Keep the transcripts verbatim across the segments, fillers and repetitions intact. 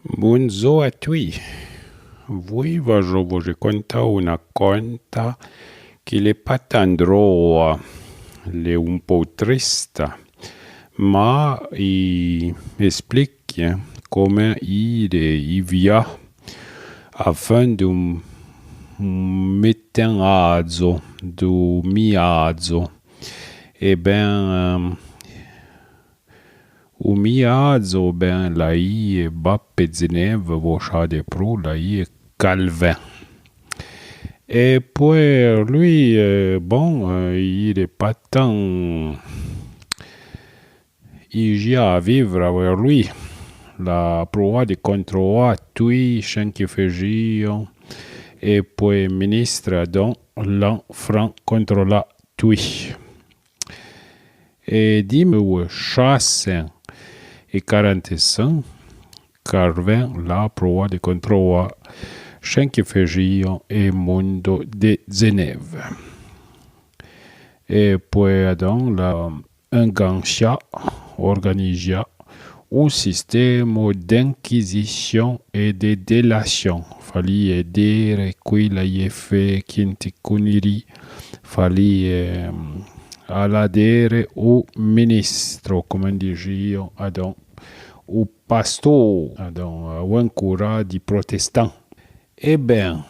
Bondzor a tui. Voué vajo vo conta una conta que l'è pa tan droa, l'è un pou trista, ma i explique comme ire i via a fin d'un meten adzo, du mi adzo. E ben, eh, u mi adzo, ben, la ie ba pe Zenève, vo chade pru, la ie Calvin. E poué lui, eh, bon, eh, ire pa tan i gia a vivre avoué lui. L'a prouà de controa tui chen que fejion, e poué ministre, adon, l'an fran controla tui. E di meué cha sen e quarante-cinq, Calvin l'a prouà de controa chen que fejion e mondo de Zenève. E poué adon l'a enganchà, organizà un sistemo d'inquisition e de délation. Falie dire qui l'a ie fé quinte cuniri, falie, ehm, a la dire u ministro, comme dijion, adon, u pastor, adon, u encura di protestant. E ben,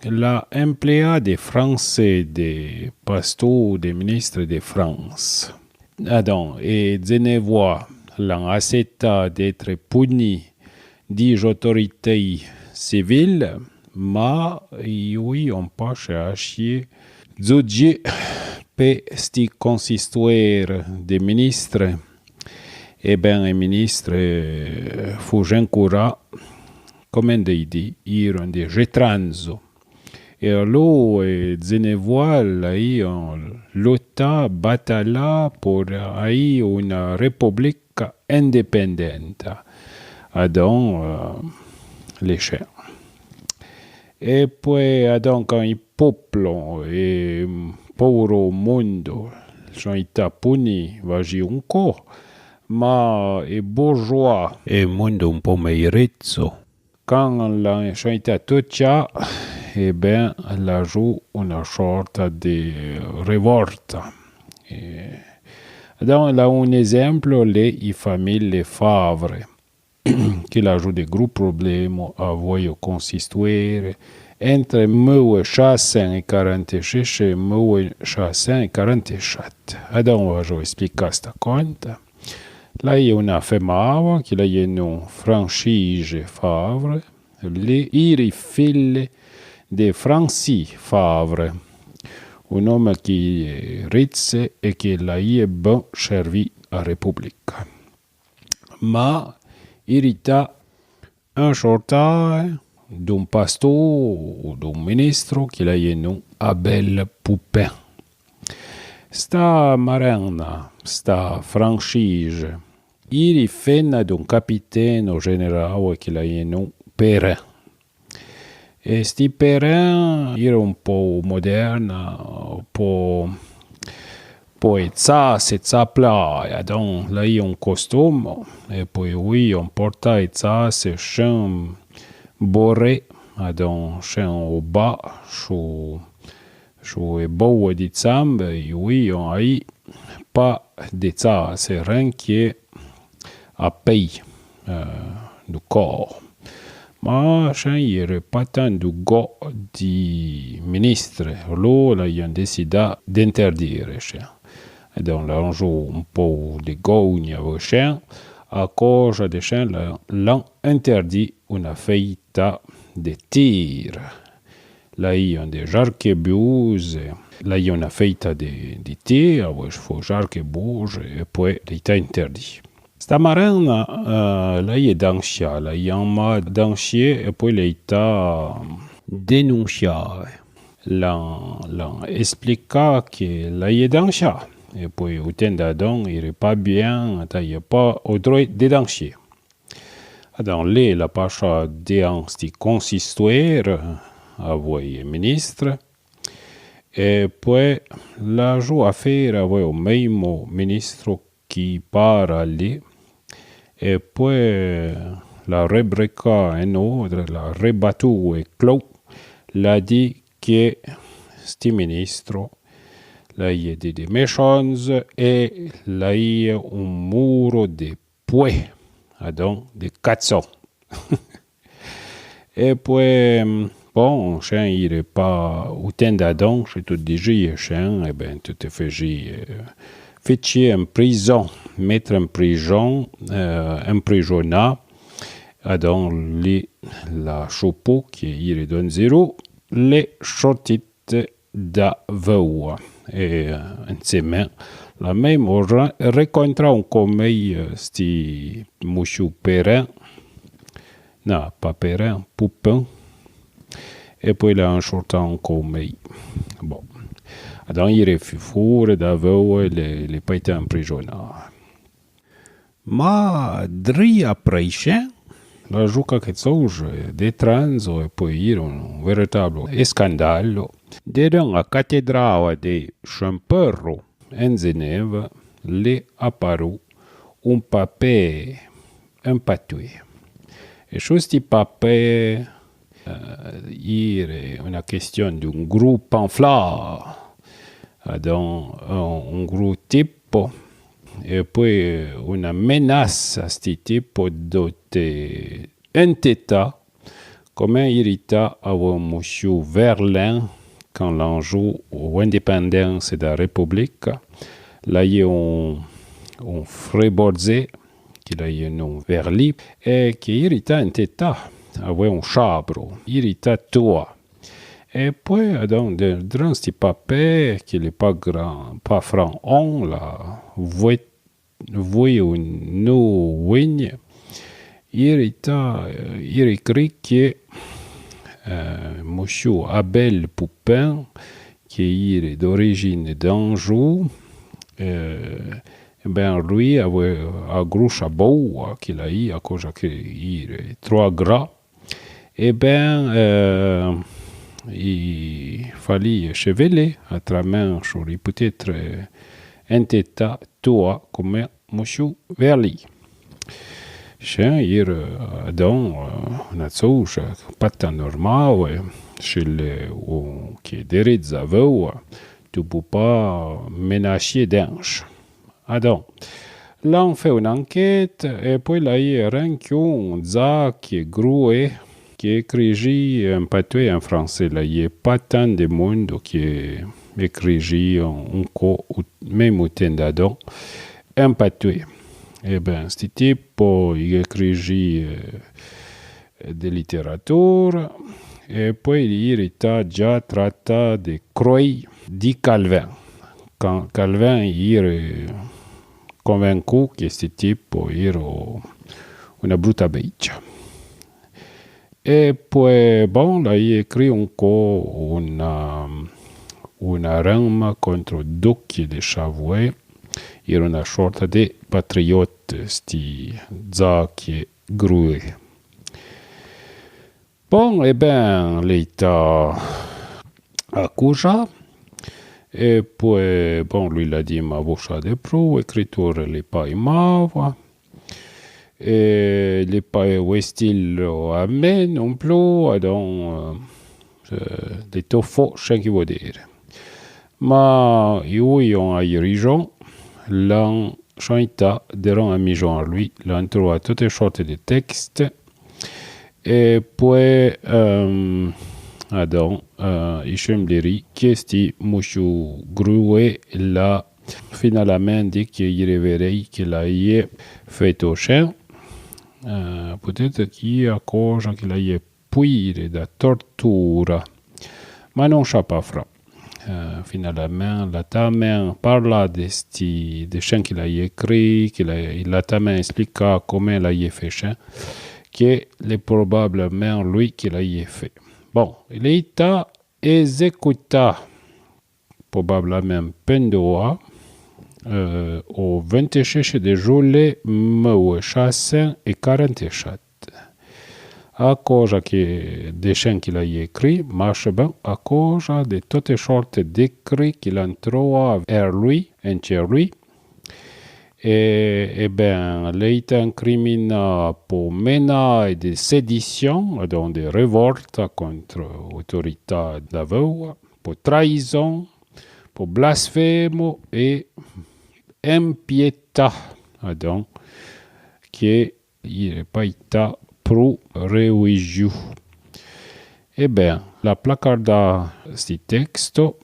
l'a empleà de français, de pastor, de ministre de France. Adon, e Zenèvois l'an acetà d'être puni di j'autorité civile, ma i on pa che achie dzudjé pe sti consistoére de ministre. E ben, e ministre, eh, fu j'encura, comme dei di, iron de j'étrandzo. E alò, e Zenèvois l'a ion lottà, batallà por aì una republica indépendanta. Adon, eh, le chen. E poué, adon, can i poplo e, mm, pouro mondo son ità puni, vaji un co, ma e bourgeois, e mondo un po mei ritso, can l'an son ità toccià, e ben, l'a ju una sorta de revolta. E, adon, l'a un esemplo, le i famille Favre, que l'a ju de gru problemo avoué o consistoére entre meué cha sen e quarante-six e meué cha sen e quarante-sept. Adon, vajo explicà sta conta. L'a ie una femava que l'a ie non Franchise Favre, le iri fille de Francis Favre, un ome que ritse e que l'a ie ben servi a republica. Ma irità un sortà d'un pastor o d'un ministro que l'a ie non Abel Poupin. Sta marenna, sta Franchise, iri fenna d'un capiteno generao que l'a ie non Perrin. E sti Perrin ira un po moderna, po, po e tsasse, tsaplaia, adon l'a ie un costumo, e poué oui, on porta e tsasse chen borré, adon chen o ba, chu, chu e boue di tsambe, e oui, on aì pa de tsasse, ren que a pei, eh, du cor. Ma chen ire pa tan du go di ministre, lo l'a ion decidà d'interdire chen. E donc l'a un jou un pou de gougne avoué chen, a coja de chen l'a, l'an interdì una feita de tir. L'a ion de j'arquebuse, l'a ion una feita de, de tir, avoué fo j'arquebuse, e poué l'è ità interdì. Sta marenna, eh, l'a ie danchà, l'a ion ma danchie, e poué l'è ità dénoncià. L'an, l'an explicà que l'a ie danchà, e poué u ten d'adon ire pa bien, t'a ie pa o droi de danchie. Adon le l'a pachà dean sti consistoére, avoué ministre, e poué l'a jou a fére avoué o meimo ministro qui para li, e poué l'a rebreca en odre, l'a rebatù e clou, l'a di que sti ministro l'a ie de, de méchonze e l'a ie un muro de pouè, adon de catsson. E pouè, bon, chen ire pa o ten d'adon, che tu diji, chen, e ben, tu te feji, eh, fechi en prison, mettre en prison, eh, emprisonà, adon li la chopo que ire donzero, le chotit da veua. E, eh, insemen, la mem o re-, recontra un comei, eh, sti Monsieur Perrin. Na, pa Perrin, Poupin. E pouè la enchorta un comei. Bon. Adon ire fu fure da veua e le, le pa ita emprisonà. Ma dri apré chen, l'a joucà que tsouze de tranzo e pouè ire un veritable escandalo. Dedan a catedrala de Champerro, en Zeneva, le aparu un papé en patoué. E su sti papé, eh, ire una question d'un gru panfla, adon un, un gru tipo, e pouè una menace a sti tipo de te enteta, comme ire ita avoué Monsieur Verlin, quand l'an jou o indépendance da République, l'a ie un, un Fribourgeois, que l'a ie non Verli, e que ire ita enteta avoué un chabro, ire ita toua. E pouè, adon, de, dran sti papé, que le pa gran, pa fran on, la voué, voué un nou wigne, ire ita, ire écrit que, eh, Monsieur Abel Poupin, que ire d'origine d'Anjou, eh, e ben, lui avoué a groucha boua que l'a ie, a cosa que ire troa gra, e ben, eh, i fali chevele, atramen chori peut-être, eh, enteta toua comme Monsieur Verli. Chen ire, eh, adon, eh, una tsouze pa tan normal, eh, che le, o, que dereza veua, tu pou pa menachié denche. Adon, l'an fé una enquête, e pouè l'a ie ren que un Jacques Grouet, que écriji en patoué, en français, l'a ie pa tan de mondo que écriji un, un co, o, mem o ten d'adon, en patoué. E ben, sti tipo, i écriji, eh, de littérature, e pouè ire ita ja trata de croi di Calvin. Can-, Calvin ire convaincu que sti tipo ire una bruta becha. E pouè, bon, l'a ie écrit un co una, una rema contro Duque de Chavoué, ire una sorta de patriote, sti Jacques Grouet. Bon, e ben, l'é ita acusà. E pouè, bon, lui l'a di ma boucha de prou, écriture l'é pa i mava. E l'é pa o stilo a me non plou, adon, eh, de to fo, chen que vo dire. Ma i ouion a irijon, l'an chanta deran a mijon a lui, l'an troa tote sorte de texte, e pouè, ehm, adon, eh, i chembliri que sti Monsieur Grouet l'a finalamente que i reverei que l'a ie feto chen, eh, peut-être que a cosa que l'a ie puire da tortura. Ma non cha pa fra. Eh, finalament, l'a tamen parla de sti, de chen que l'a ie écrit, que l'a, l'a tamen explica comme l'a ie fe chen, que l'é probablement lui que l'a ie fe. Bon, l'é ita executa, probablement pendoa, eh, o vente-cheche de jule meulle cha sen e quarante-chat. A cosa que, de chen que l'a ie écrit, marche ben a cosa de tote sorte d'écrit que l'an troa er lui, encher lui, E, e ben, l'é ita incriminà po menà de sédichon, adon de révolta contra autorità da voua, po traizon, po blasfemo e impietà, adon, que i ré pa ita pro religiu. E ben, l'a placardà sti texto,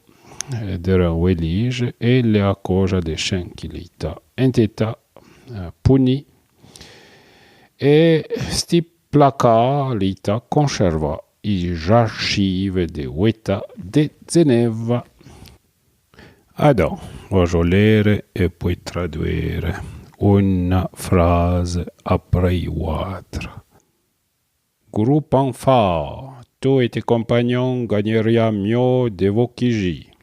eh, dera oué lije, e l'é a coja de chen que l'é ita inteta, eh, puni. E sti placà l'é ita conservà i j'archive de ouéta de Zeneva. Adon, vo jo lére e poué traduére una fraze apré ouatra. Gro panfà, toi et tes compagnons gagneriez mieux de vous quiji.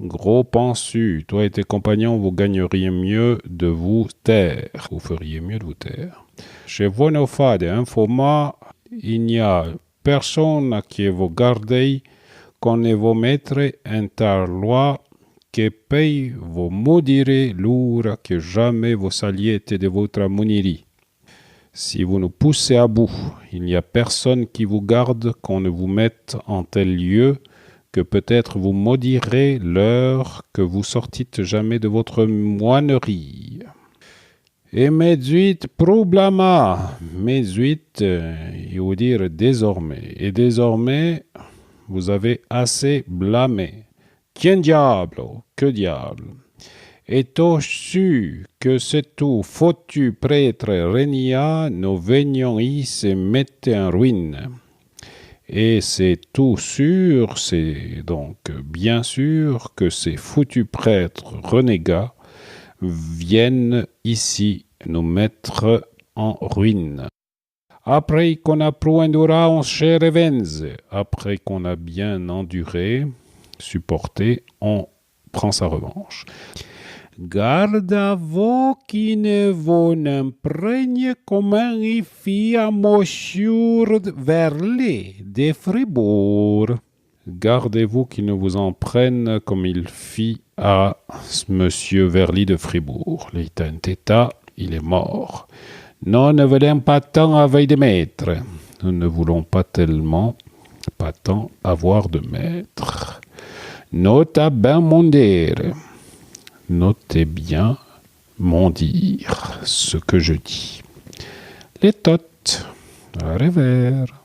Gro pansu, toi et tes compagnons, vous gagneriez mieux de vous taire. Vous feriez mieux de vous taire. Che vo no fade infoma, i n'y a personne que vous gardez qu'on ne vous mettre en tar loi que pei vous maudirez l'oura que jamais vous saliez de votre moniri. Si vous nous poussez à bout, il n'y a personne qui vous garde qu'on ne vous mette en tel lieu que peut-être vous maudirez l'heure que vous sortîtes jamais de votre moinerie. E m'é dzuit pro blamà, m'é dzuit, euh, i vout dire désormais. Et désormais, vous avez assez blâmé. Quien diablo, que diable. Éto su que setou fotu prêtre renia, no venion i se mette en ruine. Et c'est tout sûr, c'est donc bien sûr que ces foutus prêtres renégats viennent ici nous mettre en ruine. Apré qu'on a pro endurà, on se revenze. Après qu'on a bien enduré, supporté, on prend sa revanche. Garda-vo qui ne vo n'en prègne comme i fi a Monsieur Verlet de Fribourg. Gardez-vous qu'il ne vous en prenne comme il fit à Monsieur Verly de Fribourg. L'é ita inteta, il est mort. Nous ne voulons pas tant avec des maîtres. Nous ne voulons pas tellement, pas tant avoir de maîtres. Nota ben mon dire. Notez bien mon dire, ce que je dis. L'é tot. A revère.